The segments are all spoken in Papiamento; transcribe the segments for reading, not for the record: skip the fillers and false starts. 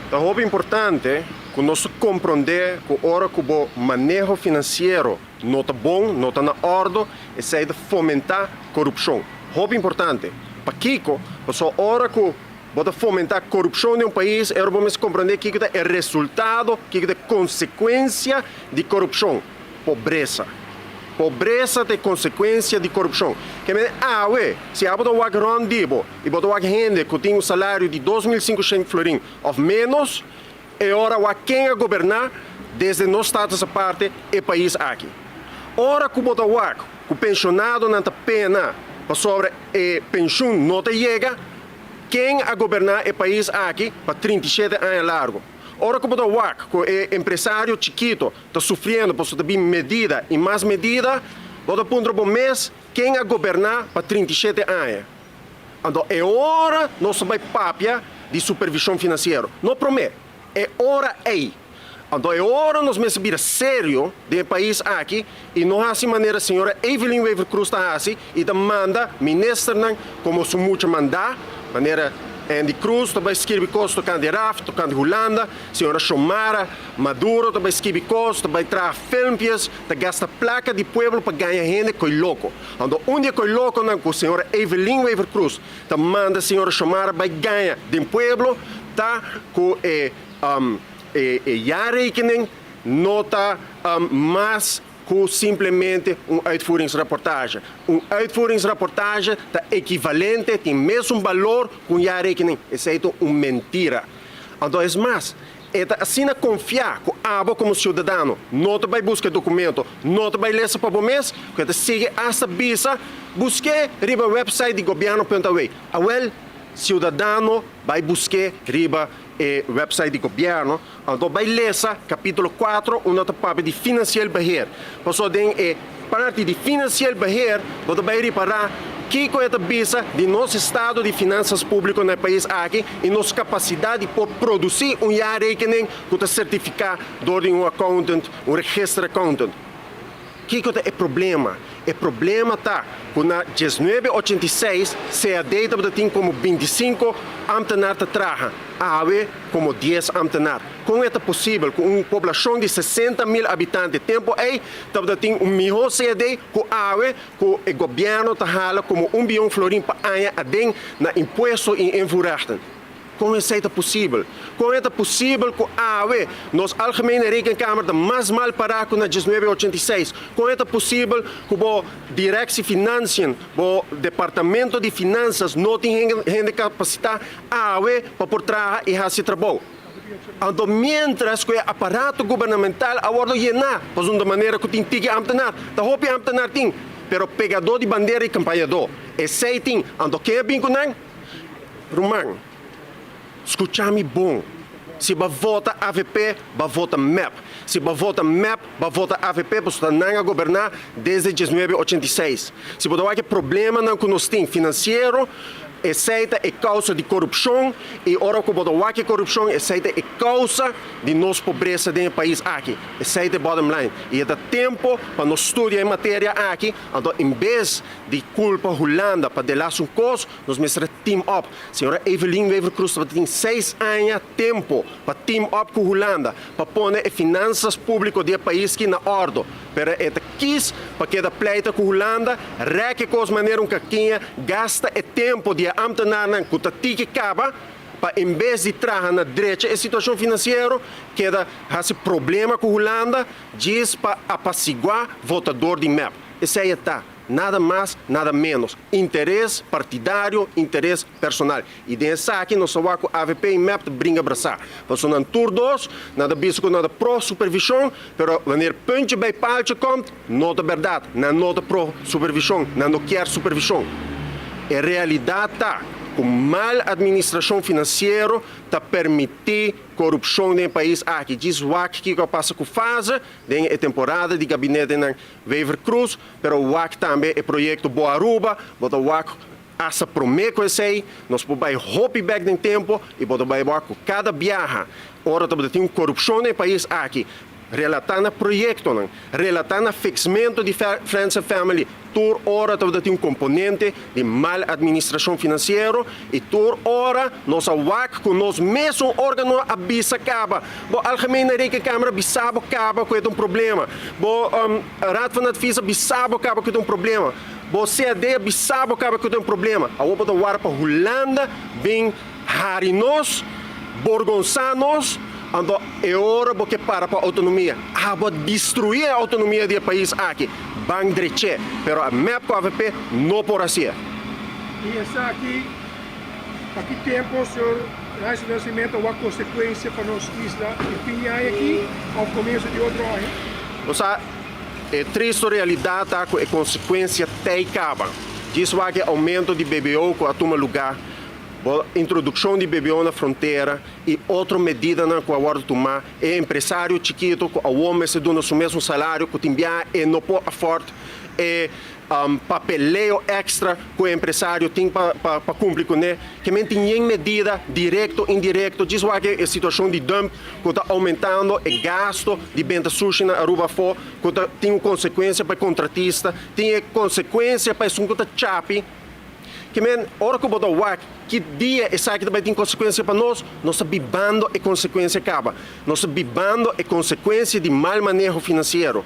Ta hopi importante ku nos komprondé ku ora ku bo maneho finansiero no ta bon, no ta na òrdu, esei ta fomentá korupshon. Hopi importante. Pakiko? Pasobra ora ku bo ta fomentá korupshon den un pais, e ora bo mester komprondé kiko ta e resultado, kiko ta e konsekuensia di korupshon. Pobresa. Pobresa ta e konsekuensia di korupshon. Ke mende awe, si abo ta wak rònt di bo i bo ta wak hende ku tin un salario di 2500 florin òf ménos, e ora wak ken a goberná desde nos Status Aparte e pais aki. Ora ku bo ta wak ku penshonadonan ta pena pasobra e penshun no ta yega, ken a goberná e pais aki pa 37 aña largu? Ora ku bo ta wak ku e empresario chikito ta sufriendo pasobra ta bin medida i mas medida, bo ta puntra bo mes ken a goberná pa 37 aña. Anto e ora nos ta bai papia di supervishon finansiero. No promé, e ora ei. Anto e ora nos mester bira serio den e pais aki i no hasi manera señora Evelyn Wever-Croes ta hasi i ta manda ministernan komo su mucha mandá, manera Endy Croes ta bai skirbi kos tokante RAF, tokante Hulanda, señora Xiomara Maduro ta bai skibi kos, ta bai traha filmpjes, ta gasta plaka di pueblo pa gaña hende ko'i loko. Anto un di e ko'i lokonan ku señora Evelyn Wever-Croes ta manda señora Xiomara bai gaña den pueblo ta ku e e jaarrekening no ta mas ku simplemente un uitvoeringsrapportage. Un uitvoeringsrapportage ta ekivalente, tin mesun balor ku un jaarrekening. Esei ta un mentira. Anto es mas, e ta asina konfiá ku abo komo siudadano no ta bai buska e dokumento, no ta bai lesa pa bo mes, ku e ta sigui asta bisa, Busk'é riba website di gobièrnu punt awe. Awèl, siudadano bai busk'é riba e website di gobièrnu, anto bai lesa kapítulo 4 unda ta papia di financieel beheer. Pasobra den e parti di financieel beheer bo ta bai ripará kiko e ta bisa di nos estado di finansas públiko na e pais aki i nos kapasidat di por produsí un jaarrekening ku ta sertifiká dor di un accountant, un registeraccountant. Kiko ta e problema? E problema ta ku na 1986 CAD tabata tin komo 25 ámtenar ta traha, awe komo 10 ámtenar. Kon e ta posibel ku un poblashon di 60,000 abitante tempu ei tabata tin un mihó CAD ku awe ku e gobièrnu ta hala komo un bion florin pa aña aden na impuesto i invoerrechten? Kon esei ta posibel? Kon e ta posibel ku awe nos Algemene Rekenkamer ta mas mal pará ku na 1986? Kon e ta posibel ku bo Directie Financiën, bo Departamento di Finansas no tin hende kapasitá awe pa por traha i hasi trabou? Anto miéntras ku e aparato gubernamental a wòrdu yená pasobra manera ku tin tiki ámtenar, ta hopi ámtenar tin, pero pegadó di bandera i kampañadó, esei tin. Anto ken a bin ku nan? Ruman, skucha mi bon, si bo a vota avp, bo a vota mep. Si bo a vota mep, bo a vota avp, pasobra nan a goberná desde 1986. Si bo ta wak e problemanan ku nos tin finansiero, esei ta e kousa di korupshon, i ora ku bo ta wak e korupshon, esei ta e kousa di nos pobresa den e pais aki. Esei ta e bottom line. I e ta tempu pa nos studia e materia aki, anto en bes di kulpa Hulanda pa delas un kos, Nos mester a team up. Señora Evelyn Wever-Croes tabata tin 6 aña tempo pa team up ku Hulanda pa pone e finansas públiko di e pais ki na òrdo. Pero e ta kis pa keda pleita ku Hulanda, rèk e kos manera un kakiña, gasta e tempo di e ámtenarnan ku ta tiki kaba pa en bes di traha na drecha e situashon finansiero, keda hasi problema ku Hulanda djis pa apasiguá votador di mep. Esei e ta. Nada mas, nada menos. Interes partidario, interes personal. I den esaki nos ta wak ku avp i mep ta bringa brasá. Pasobra nan tur dos, nan ta bisa ku nan ta pro supervishon, pero wanneer puntje bij paaltje komt, no ta bèrdat. Nan no ta pro supervishon, nan no kier supervishon. E realidat ta ku mal administrashon finansiero ta permití korupshon den e pais aki. Djis wak kiko a pasa ku fase den e temporada di gabinetenan Wever Croes, pero wak tambe e proyecto Bo Aruba, bo ta wak hasta prome cu esey, nos por bay hopi bek den tempo y bo ta bay wak cu cada biaha ora tabata tin un corupcion den e pais aki. Relatá na proyektonan, relatá na fiksmentu di Friends and Family, tur ora tabata tin un komponente di mal administrashon finansiero i tur ora nos a wak ku nos mesun órgano a bisa kaba. Bo Algemene Rekenkamer a bisa bo kaba ku e ta un problema. Bo Raad van Advies a bisa bo kaba ku e ta un problema. Bo CAD a bisa bo kaba ku e ta un problema. Awor bo ta wara pa Hulanda bin Hari nos, borgonsá nos, anto e ora bo ke para pa outonomia. Abo a destruí e outonomia di e pais aki. Ban drech'é. Pero a mep ku avp no por hasié. I esaki pa ki tempo, señor Raiz Nascimento, wak konsekuensia pa nos isla e fin di aña aki òf komienso di otro aña? Bo sa, e tristu realidat ta ku e konsekuensia tei kaba. Djis wak e oumento di BBO ku a tuma lugá. Bo introdukshon di BBO na frontera i otro medidanan ku a wòrdu tumá, e empresario chikitu ku awor mester duna su mes un salario ku tin biaha e no por afòrt e papeleo èkstra ku e empresario tin pa pa kumpli kuné. Ke men tin yen medida direkto, indirekto, djis wak e situashon di dump ku ta oumentando e gasto di benta sushi na Aruba afó ku ta tin un konsekuensia pa e kontratista, tin e konsekuensia pa esun ku ta chapi. Ke men, ora ku bo ta wak ki dia esaki ta bai tin konsekuensia pa nos, nos ta bibando e konsekuensia kaba. Nos ta bibando e konsekuensia di mal maneho finansiero.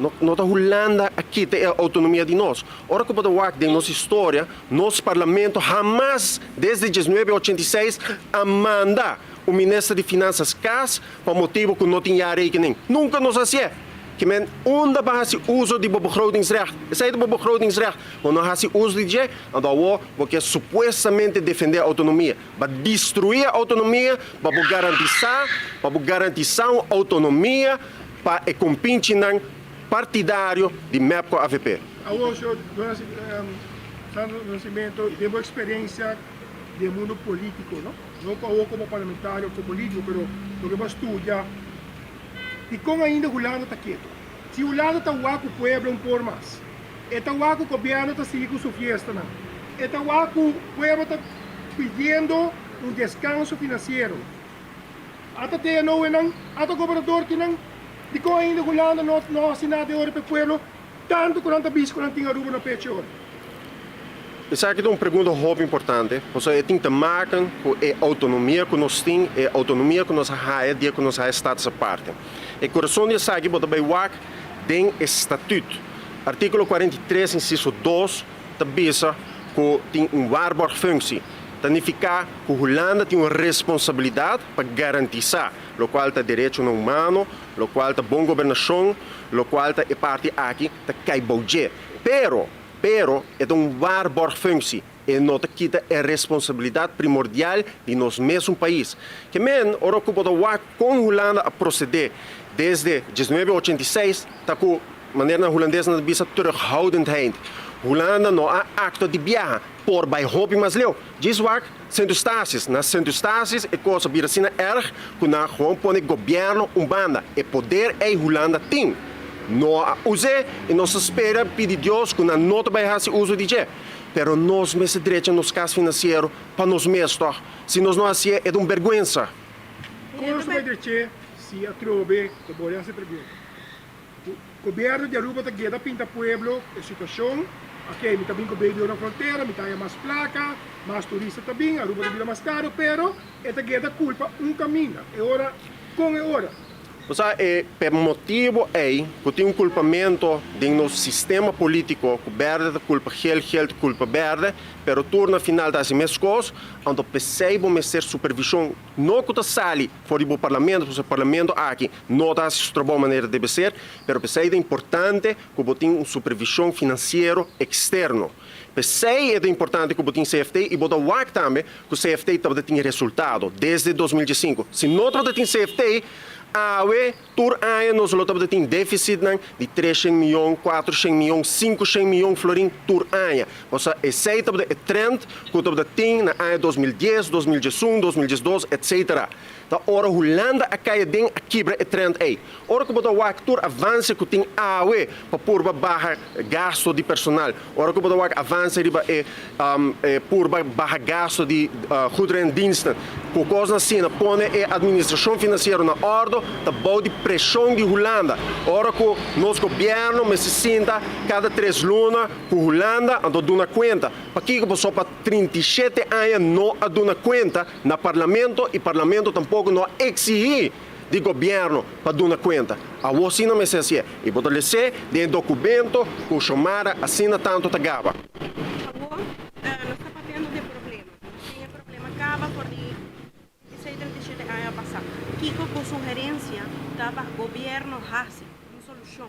No, no ta Hulanda a kita e outonomia di nos. Ora ku bo ta wak den nos historia, nos parlamento hamas desde diesnuebe ochenta i seis a manda un minister di finansas kas pa motibu ku no tin jaarrekening. Nunka nos a hasié. Ke men, unda bo a hasi uso di bo begrotingsrecht? Esei ta bo begrotingsrecht. Bo no hasi uso di dje, anto awor bo ke supuestamente defendé outonomia. Bo a destruí e outonomia pa bo garantisá, pa bo garantisá un outonomia pa e kompinchinan partidario di mep ku avp. Awor, señor Sandro Nascimento, den bo eksperensia den mundu polítiko, no? No ku awor komo parlamentario, komo polítiko, pero loke bo a studia, Dikon ainda Hulanda ta ketu? Si Hulanda ta wak ku pueblo un por mas. E ta wak ku gobièrnu ta sigui ku su fiestanan. E ta wak ku pueblo ta pidiendo un deskanso finansiero. Ata TNO'nan, ata gobernadorkinan, dikon ainda Hulanda no no hasi nada e ora pa e pueblo, tantu ku nan ta bisa ku nan tin Aruba na pechi ora? Esaki ta un pregunta hopi importante, pasobra e tin te maken ku e outonomia ku nos tin, e outonomia ku nos a haya dia ku nos haya status aparte. E kurason di esaki bo ta bai wak den e statut. Artíkulo 43 insiso 2 ta bisa ku tin un waarborgfunctie. Ta nifiká ku Hulanda tin un responsabilidat pa garantisá lokual ta derechonan humano, lokual ta bon gobernashon, lokual ta e parti aki ta kai bou dje. Pero, pero e ta un waarborgfunctie, e no ta kita e responsabilidad primordial di nos mesun pais. Ke men, ora ku bo ta wak kon Hulanda a procede desde 1986, ta ku, manera nan hulandesnan ta bisa, terughoudendheid. Hulanda no a actua di biaha, por bai hopi mas leu. Djis wak Sint Eustatius. Na Sint Eustatius e kos a bira asina erg ku nan a gewoon pone gobièrnu un banda. E poder ei Hulanda tin. No a us'é i nos ta spera pidi Dios ku nan no ta bai hasi uso di dje. Pero nos mester drecha nos kas finansiero pa nos mes tòg. Si nos no hasié e ta un bèrgwensa. Kon nos ta bai drech'é si atrobe ta bori hasi pregunta? Gobierno di Aruba ta geda pinta pueblo e situacion, ok mi ta bin cu baby ora frontera, mi ta haya mas placa, mas turista ta bin, Aruba ta bira mas caro, pero e ta geda culpa un caminda, e ora con e ora? Bo sa e p'e motibo ey cu tin un culpamento den nos sistema politico cu berde ta culpa gel, gel ta culpa berde, pero tur na final ta haci mescos, anto p'esey bo mester supervision no cu ta sali for di bo parlamento, pasobra e parlamento aki no ta hasi su trabou manera debe ser, pero p'esei ta importante ku bo tin un supervishon finansiero eksterno. P'esei e ta importante ku bo tin CFT i bo ta wak tambe ku CFT tabata tin resultado desde 2015. Si no tabata tin CFT, awe tur aña nos lo tabata tin défisitnan di 300 mion, 400 mion, 500 mion florin tur aña. Pasobra esei tabata e trend ku tabata tin na aña 2010, 2011, 2012, etcetera. Ta ora Hulanda a kai aden a kibra e trend ei. Ora ku bo ta wak tur avanse ku tin awe pa purba baha gasto di personal, ora ku bo ta wak avanse riba e purba baha gasto di goederen en diensten, ku kosnan asina pone e administrashon finansiero na òrdo, ta bou di preshon di Hulanda. Ora ku nos gobièrnu mester sinta kada tres luna ku Hulanda anto duna kuenta. Pakiko pasobra pa 37 aña no a duna kuenta na Parlamento i Parlamento tampoko no a eksihí di gobièrnu pa duna kuenta. Awor si nan mester hasié i bo ta les'é den e dokumento ku Xiomara asina tantu ta gaba. Awor nos ta papiando di e problema. Nos tin e problema kaba for di esei 37 aña pasá. Kiko bo sugerensia ta pa gobièrnu hasi? Un solushon.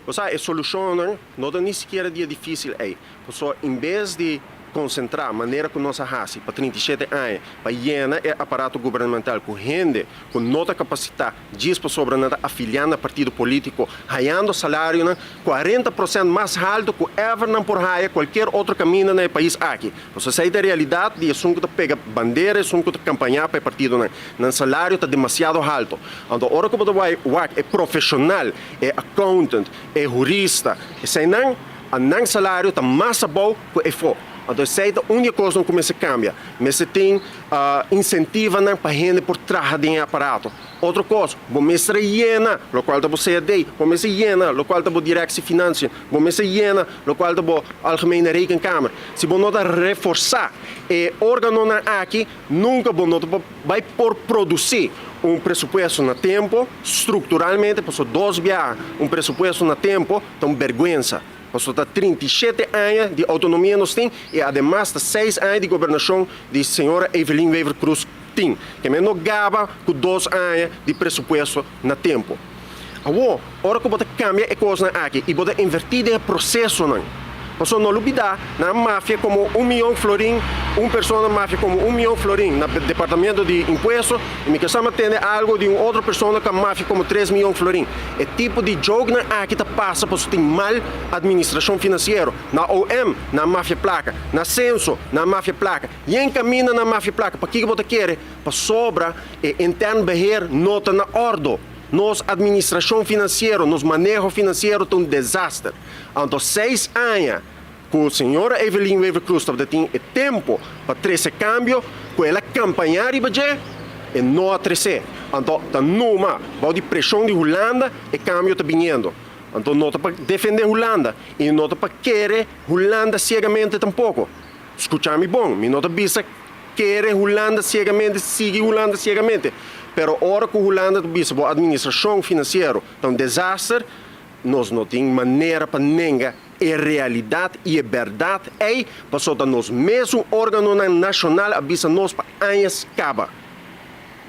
Bo sa, e solushonnan no ta ni sikiera di e difísil ei. Pasobra en bes di konsentrá manera ku nos a hasi pa 37 aña pa yena e aparato gubernamental ku hende ku no ta kapasitá djis pasobra nan ta afiliá na partido polítiko hayando salarionan 40% mas haltu ku ever nan por haya kualkier otro kaminda na e pais aki. Pasobra esei ta e realidat di esun ku ta pega bandera, esun ku ta kampañá pa e partidonan. Nan salario ta demasiado haltu. Anto ora ku bo ta bai wak e profeshonal, e accountant, e hurista, eseinan, A nan salario ta mas abou ku efo. Anto esei ta un di e kosnan ku mester kambia. Mester tin insentivanan pa hende por traha den e aparato. Otro kos, bo mester a yena lokual ta bo CAD, bo mester yena lokual ta bo Directie Financiën, bo mester yena lokual ta bo Algemene Rekenkamer. Si bo no ta reforsá e organonan aki, nunka bo no ta bai por produsí un presupuesto na tempo, strukturalmente, pasobra dos biaha un presupuesto na tempo Ta un berguensa, pasobra ta 37 aña di autonomia nos tin y ademas ta 6 aña di gobernacion di señora Evelyn Wever Croes tin. Ke men no gaba cu 2 aña di presupuesto na tempo. Awor, ora cu bo ta cambia e cosnan aki y bo ta inverti den e procesonan, pasobra no lubida nan mafia como un miyon florin, un persona mafia como un miyon florin na departamento di impuesto y mi ke sa mi a tende algo di un otro persona cu a mafia como 3 miyon florin. E tipo di jokenan aki ta pasa pasobra tin mal administracion financiero. Na OM nan mafia placa, na Censo nan mafia placa, yen caminda nan mafia placa. Pakico bo ta kere? Pasobra e intern beheer no ta na ordo. Nos administracion financiero, nos maneho financiero ta un desaster. Anto seis aña cu señora Evelyn Wever-Croes tabata tin e tempo pa trece cambio cu el a campaña riba dje, e no a trece. Anto ta numa bao di presion di Hulanda e cambio ta biniendo. Anto no ta pa defende Hulanda y no ta pa kere Hulanda ciegamente tampoco. Scucha mi bon, mi no ta bisa kere Hulanda ciegamente, sigui Hulanda ciegamente. Pero ora cu Hulanda ta bisa bo administracion financiero ta un desaster, nos no tin manera pa nenga e realidat i e bèrdat ei, pasobra ta nos mesun órganonan nashonal a bisa nos pa añas kaba.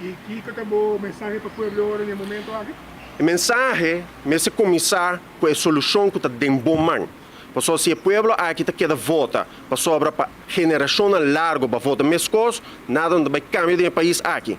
I kiko ta bo mensahe pa pueblo ora den e momento aki? E mensahe mester kuminsá ku e solushon ku ta den bo man. Pasobra si e pueblo aki ta keda vota pasobra pa generashonnan largu bo a vota meskos, nada no ta bai kambia den e pais aki.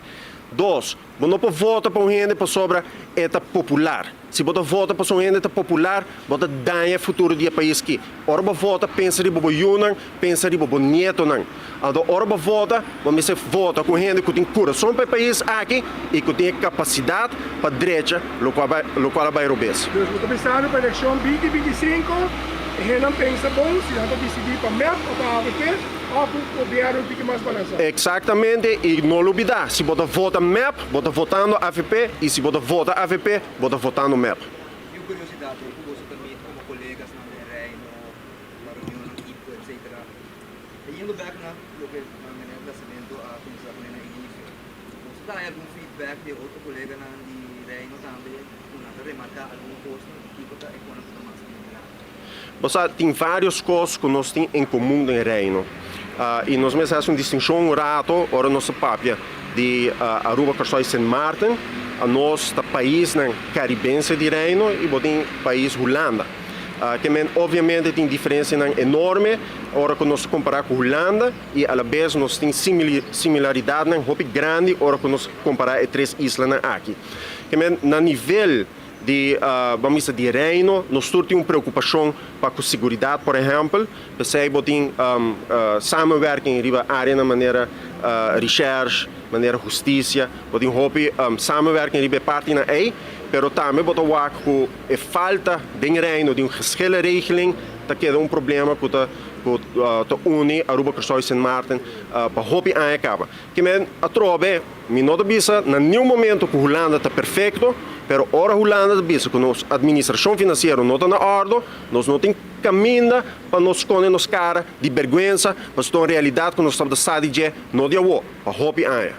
Dos, bo no por vota pa un hende pasobra e ta popular. Si bo ta vota pasobra un hende ta popular, bo ta daña e futuro di e pais ki. Ora bo vota, pensa riba bo yunan, pensa riba bo nietonan. Anto ora bo vota, bo mester vota ku un hende ku tin kurason pa e pais aki i ku tin e kapasidat pa drecha lokual a bai robes. Dus bo ta pensando pa elekshon 2025, e hendenan pensa bon si nan ta disidí pa mep o pa avp òf un gobièrnu un tiki mas balansá. Eksaktamente, i no lubidá, si bo ta vota mep, bo ta votando avp i si bo ta vota avp, bo ta votando mep. Mi un curiosidad hoor, cu boso ta meet como colegasnan den Reino, na reunionnan IPCO etc. Yendo bek na loke meneer Nascimento a cuminsa cu ne na inicio, boso ta haya algun feedback di e otro coleganan di Reino tambe cu nan ta remarca algun cosnan y kico ta e conan cu ta mas grandi? Bo sa, tin varios cos cu nos tin en comun den Reino. Y nos mester haci un distincion un rato ora nos ta papia di Aruba, Corsou y Sint Maarten. Nos ta paisnan Caribense di Reino y bo tin pais Hulanda. Ke men obviamente tin diferencianan enorme ora cu nos ta compara cu Hulanda y alabes nos tin similaridadnan hopi grandi ora cu nos compara e tres islanan aki. Ke men na nivel di ban bisa di Reino, nos tur tin un preokupashon pa ku siguridat, por ehèmpel. P'esei bo tin samenwerking riba áreanan manera Recherche, manera Husticia, bo tin hopi samenwerking riba e partinan ey, pero tambe bo ta wak cu e falta den Reino di un geschillenregeling ta keda un problema cu ta cu ta uni Aruba, Curaçao y Sint Maarten pa hopi aña caba. Kimen atrobe mi no ta bisa na niun momento cu Hulanda ta perfecto, pero ora Hulanda ta bisa cu nos administracion financiero no ta na ordo, nos no tin caminda pa nos sconde nos cara di berguensa, pasobra ta un realidad cu nos tabata sa di dje no di awo, pa hopi aña.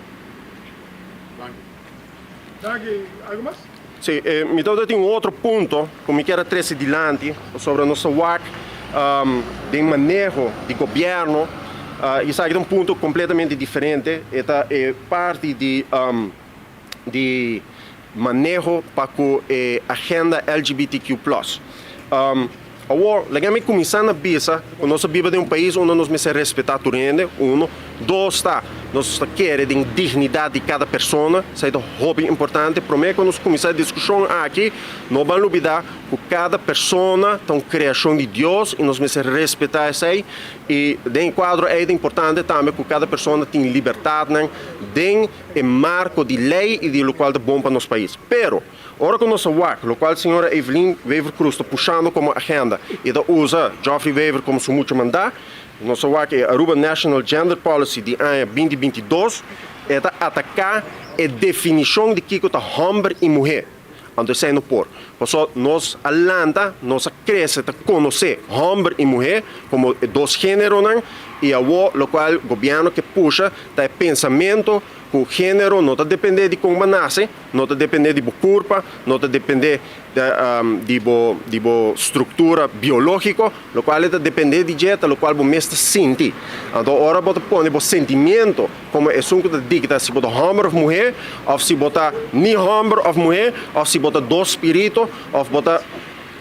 Danki. Algo mas? Si, mi tabata tin un otro punto cu mi kier a trece dilanti pasobra nos ta wak den maneho di gobierno y esaki ta un punto completamente diferente, e ta e parti di di maneho pa cu e agenda LGBTQ plus. Awor, laga mi kuminsá na bisa ku nos ta biba den un pais unda nos mester respetá tur hende, uno. Dos ta, nos ta kere den dignidat di kada persona, esei ta hopi importante. Promé ku nos kuminsá e diskushon aki, no ban lubidá ku kada persona ta un kreashon di Dios i nos mester respetá esei. I den e kuadro ei ta importante tambe ku kada persona tin libertatnan den e marko di lei i di lokual ta bon pa nos pais. Pero, Ora ku nos a wak lokual señora Evelyn Wever-Croes ta pushando komo agenda i ta usa Geoffrey Wever komo su mucha mandá, nos a wak e Aruba National Gender Policy di aña 2022, e ta ataká e definishon di kiko ta hòmber i muhé. Anto esei no por. Pasobra nos a lanta, nos a krese ta konosé hòmber i muhé komo e dos géneronan i awor lokual gobièrnu ke pusha ta e pensamentu ku género no ta dependé di kon bo a nase, No ta depende di bo kurpa, no ta depende di bo di bo struktura biológiko, lokual e ta depende di dje ta lokual bo mes ta sinti. Anto ora bo ta pone bo sentimiento komo esun ku ta dikta si bo ta hòmber òf muhé, òf si bo ta ni hòmber òf muhé, òf si bo ta dos spiritu, òf bo ta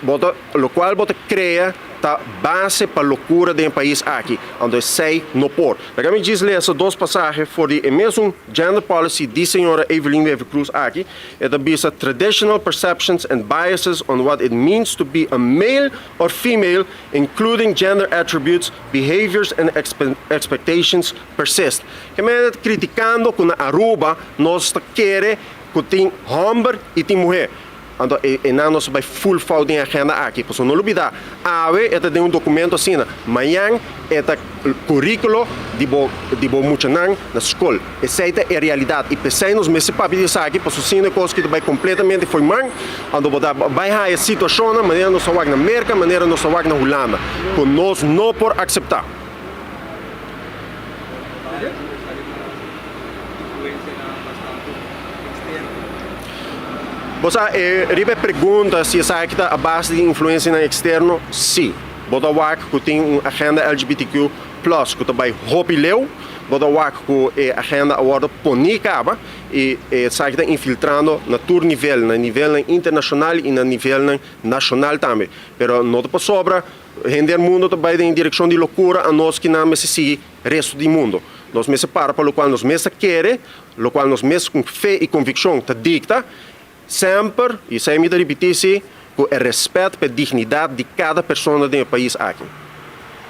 Bo ta locual bo ta crea ta base pa locura den e pais aki, anto esey no por. Laga mi djis lesa dos pasahe for di e mesun gender policy di señora Evelyn Wever Croes aki, e ta bisa traditional perceptions and biases on what it means to be a male or female including gender attributes, behaviors and expectations persist. Ke mende ta criticando cu na Aruba nos ta kere cu tin homber y tin muher. Anto e e nan nos a bai full fout den e agenda aki. Pasobra no lubida, awe e ta den un documento asina, mañan e ta curriculo di bo di bo muchanan na scol. Esey ta e realidad y p'esey nos mester papia di esaki pasobra sino e cos aki ta bai completamente fo'i man. Anto bo ta bai haya situacionnan manera nos ta wak na Merca, manera nos ta wak na Hulanda, cu nos no por acepta. Bo sa, e riba e pregunta si esaki ta a base di influencianan externo, si. Bo ta wak cu tin un agenda LGBTQ plus cu ta bay hopi leu, bo ta wak cu e agenda a wordo poni caba y esaki ta infiltrando na tur nivel, na nivelnan internacional y na nivelnan nacional tambe. Pero no ta pasobra Henter mundo ta bai den e direkshon di lokura, anos kinan mester sigui resto di mundo. Nos mester para pa lokual nos mes ta kere, lokual nos mes ku fe i konvikshon ta dikta, semper, i esei mi ta ripití si, ku e rèspèt pa e dignidat di kada persona den e pais aki.